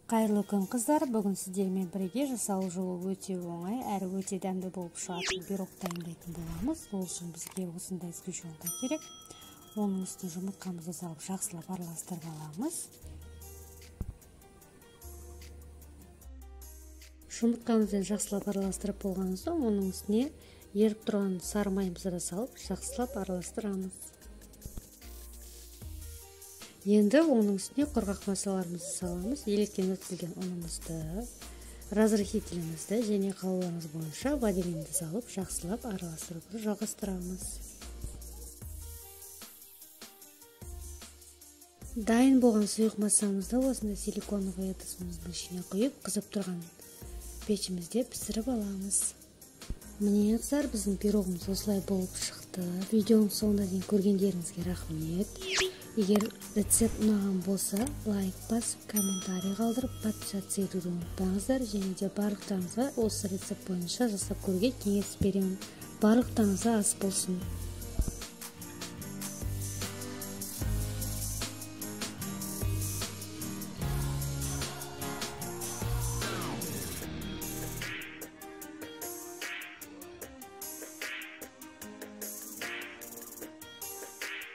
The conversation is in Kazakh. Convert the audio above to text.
Қайырлы күн, қыздар! Бүгін сіздермен бірге жасалу жолы өте оңай әрі өте дәмді болып шығатын пирог дайындайтын боламыз. Ол үшін бізге осындай сгущенка керек. Оның үстіне жұмыртқамызды салып, жақсылап араластырып аламыз. Жұмыртқамызды жақсылап араластырып болған соң, оның үстіне еріп тұрған сары майымызды да салып, жақсылап араластырамыз. Енді оның үстіне құрғақ масаларымызды саламыз. Електен өткізілген ұнымызды, разрыхителімізді және қалауларыңыз бойынша ванилинді салып, жақсылап араластыруды жалғастырамыз. Дайын болған сұйық массамызды осындай силиконовый ыдысымыздың ішіне құйып, қызып тұрған пешімізде пісіріп аламыз. Міне, қыздар, біздің пирогымыз осылай болып шықты. Видеоның соңына дейін көргендеріңізге рахмет. Егер рецепт ұнаған болса, лайк басып, комментарий қалдырып, подписаться етуді ұмытпаңыздар. Және де барлықтарыңызға осы рецепт бойынша жасап көруге кеңес беремін. Барлықтарыңызға ас болсын.